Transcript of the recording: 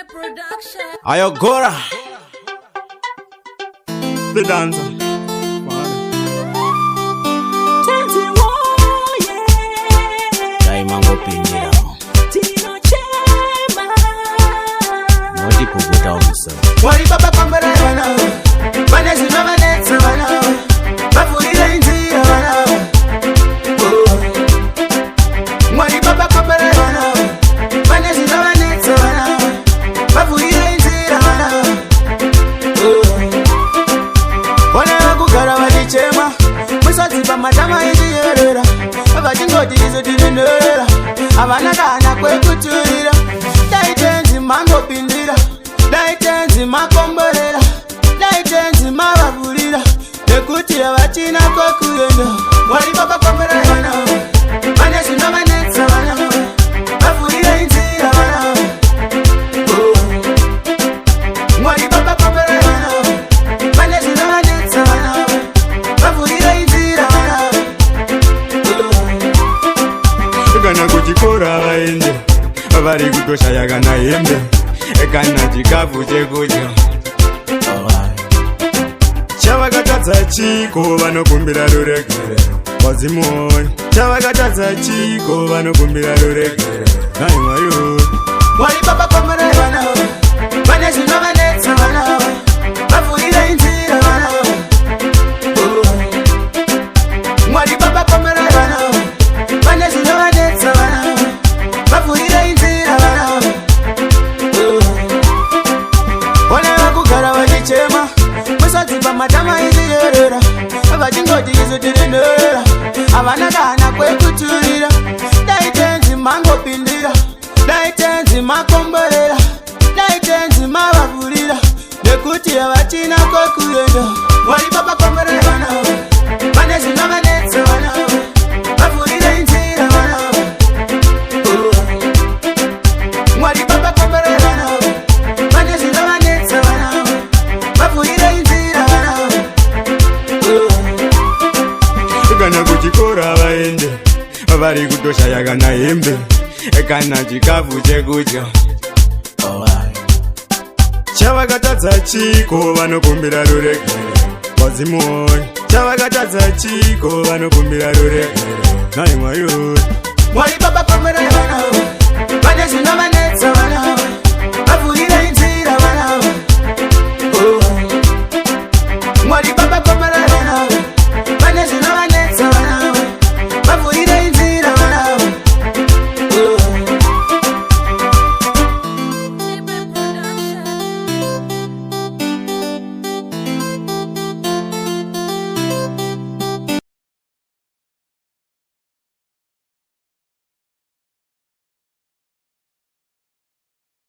Production. Ayogora. The dancer. Daimangopindira. Notipukuta umusoro. Mwari baba pambera vana, vane zvinovanetsa vana, vavhurire nzira vana. Oh. Mwari baba pambera vana, vane zvinovanetsa vana, vavhurire nzira vana. Oh. Vana vakugara vachichema, misodzi pamatama ichiyerera, vachingoti isu tinenderera, havana kana kwekuturira. Dai tenzi mangopindira, dai tenzi makomborera, dai tenzi mavavhurira, nekuti havachina kwekuenda. Mwari baba komborera vana, vane zvinovanetsa vana, vavhurire nzira vana. Oh. Mwari baba komborera vana, vane zvinovanetsa vana, vavhurire nzira vana. Oh. Kana kuchikora vaende, vari kutoshaya kana hembe kana chikafu chekudya. Chavakatadza chiko vanokumbira ruregerero vadzimuoyo. Chavakatadza chiko vanokumbira ruregerero nai Mwari oyo. Mwari baba komborera vana, vane zvinovanetsa vana, vavhurire nzira vana. Oh. Mwari baba komborera vana, vane zvinovanetsa vana, vavhurire nzira vana. Oh. Vana vakugara vachichema, misodzi pamatama ichiyerera, vachingoti isu tiri nherera, havana kana kwekuturira. Dai tenzi mangopindira, dai tenzi makomborera, dai tenzi mavavhurira, nekuti havachina kwekuenda. Mwari baba komborera vana, vane zvinovanetsa vana, vavhurire nzira vana. Oh. Mwari baba komborera vana, vane zvinovanetsa vana, vavhurire nzira vana. Oh. Kana kuchikora vaende, vari kutoshaya kana hembe kana chikafu chekudya. Chavakatadza chiko vanokumbira ruregerero vadzimuoyo. Chavakatadza chiko vanokumbira ruregerero nai Mwari oyo. Mwari baba komborera vana, vane zvinovanetsa.